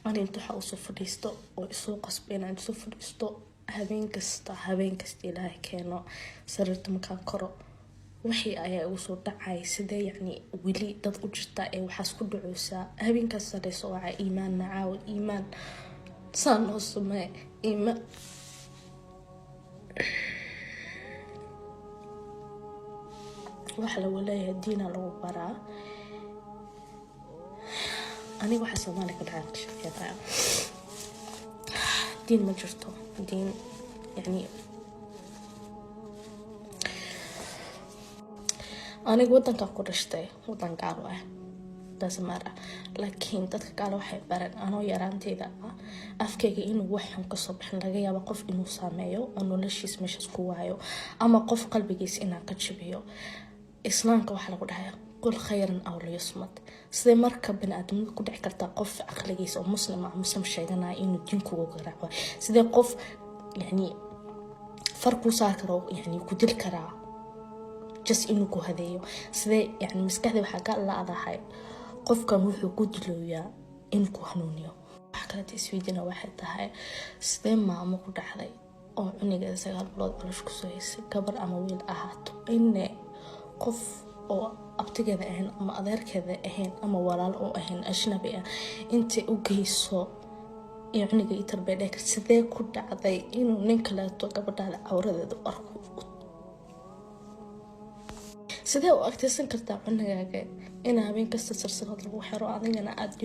Ani inta waxaa usoo fadhiisto oo isoo qasba inaan isoo fadhiisto habeen kasta, habeen kasta Ilaahay keeno, sariirta markaan koro wixii ayaa igu soo dhacay. Sidee yacni weli dad u jirta ee waxaas ku dhaceysaa? Habeenkaas sareyso wacaa, "Iimaan nacaawi, Iimaan saan noo samee, Iimaan." Waxa lagu leeyahay diina lagu baraa. Aniga waxaa Soomaaliya ka dhacay ka sheekeynaya. Diin ma jirto, diin yani. Aniga wadankan ku dhashtay, wadan gaalo ah, doesn't matter, laakiin dadka gaalo waxay bareen anoo yaraanteyda ah afkayga inuu wax xun kasoo bixin, laga yaabo qof inuu saameeyo oo noloshiis meeshaas ku waayo ama qof qalbigiis inaan ka jabiyo. Islaamka waxaa lagu dhahay "qul khayran aw liyasmut". Sidee marka bani-aadamada ku dhici kartaa qof caqligiisa oo Muslim ah, Muslim sheeganaya, inuu diin kugu garaaco? Sidee qof yani far kuu saar karo, yani ku dil karaa just inuu ku hadeeyo? Sidee yani maskaxda waxaa ka la-dahay qofkan wuxuu ku dilooyaa inuu ku hanuuniyo? Wax kaleta isweydiina waxay tahay, sidee maamo ku dhacday oo cunigeeda 9 bilood calosh kusoo haysay, gabar ama wiil ahaato, ine qof oo abtigeeda ahayn ama adeerkeeda ahayn ama walaal oo ahayn, ajnabi ah, intay u geyso iyo cuniga ii tarbiyad dheh? Sidee ku dhacday inuu nin kaleeto gabadhaada cawradeeda u arko? Sidee u agteysan kartaa cunigaaga in habeen kasta silsilad lagu xiro, adigana aada